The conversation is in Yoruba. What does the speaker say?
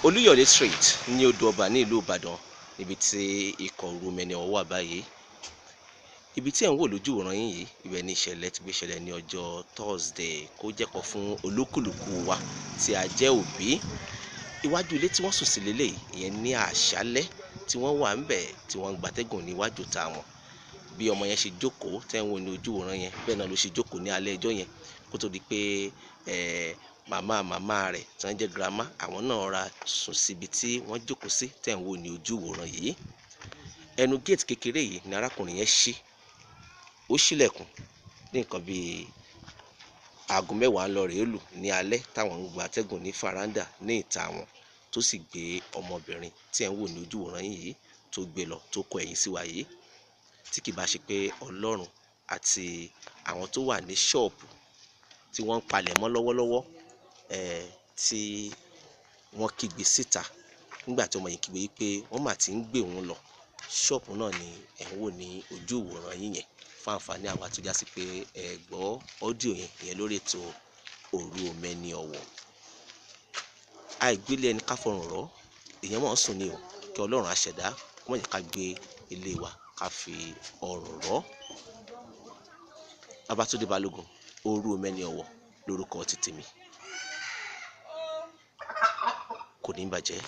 Olúyọ̀lé Street ní Odò Ọba ní ìlú Ìbàdàn, níbi tí ikọ̀ Òru Omeni Ọ̀wọ̀ wà báyìí. Ibi tí ẹ̀ ń wò lójú ìwòran yín yìí, ibẹ̀ ni ìṣẹ̀lẹ̀ ti gbé ṣẹlẹ̀ ní ọjọ́ Thursday. Kó jẹ́kọ̀ọ́ fún olúkúlùkù wa tí a jẹ́ òbí. Iwájú ilé tí wọ́n sùn sí lélẹ́yìí, ìyẹn ní àṣálẹ́ tí wọ́n wà ńbẹ̀ tí wọ́n ń gbatẹ́gùn níwájú ta wọn. Bí ọmọ yẹn ṣe jókòó tẹ́ ń wò ní ojú ìwòran yẹn, bẹ́ẹ̀ náà ló ṣe jókòó ní alẹ́ ẹjọ́ yẹn, kó tó di pé màmá màmá rẹ̀ tí wọ́n jẹ́ girama, àwọn náà ra sùn síbi tí wọ́n jókòó sí tẹ́ ń wò ní ojú ìwòran yìí. Ẹnu géètì kékeré yìí ni arákùnrin yẹn ṣí. Ó ṣílẹ̀kùn ní nǹkan bíi aago 10 ń lọ rèé lù ní alẹ́ táwọn ń gbatẹ́gùn ní faranda ní ìta wọn, tó sì gbé ọmọbìnrin tí ẹ̀ ń wò ní ojú ìwòran yìí, tó gbé lọ, tó kọ ẹ̀yìn sí wa yìí. Tí kì bá ṣe pé Ọlọ́run àti àwọn tó wà ní ṣọ́ọ̀bù tí wọ́n ń palẹ̀ mọ́ lọ́wọ́lọ́wọ́, tí wọ́n kígbe síta nígbà tí ọmọ yìí kígbe wípé wọ́n mà ti ń gbé òun lọ. Ṣọ́ọ̀bù náà ni ẹ̀ ń wò ní ojú ìwòran yín yẹn, fún àǹfààní àwa tó já sí pé ẹ gbọ́ ọ́díò yẹn, ìyẹn lórí ètò Òru Omeni Ọ̀wọ̀. Àìgbélé ẹni ká fọrùn rọ́, èèyàn máa ń sùn ní o. Kí Ọlọ́run àṣẹ̀dá kó má jẹ́ ká gbé ilé wa ká fi ọrùn rọ́. Babátúndé Balógun, Òru Omeni Ọ̀wọ̀ lórúkọ ti tèmi. Kò ní bàjẹ́.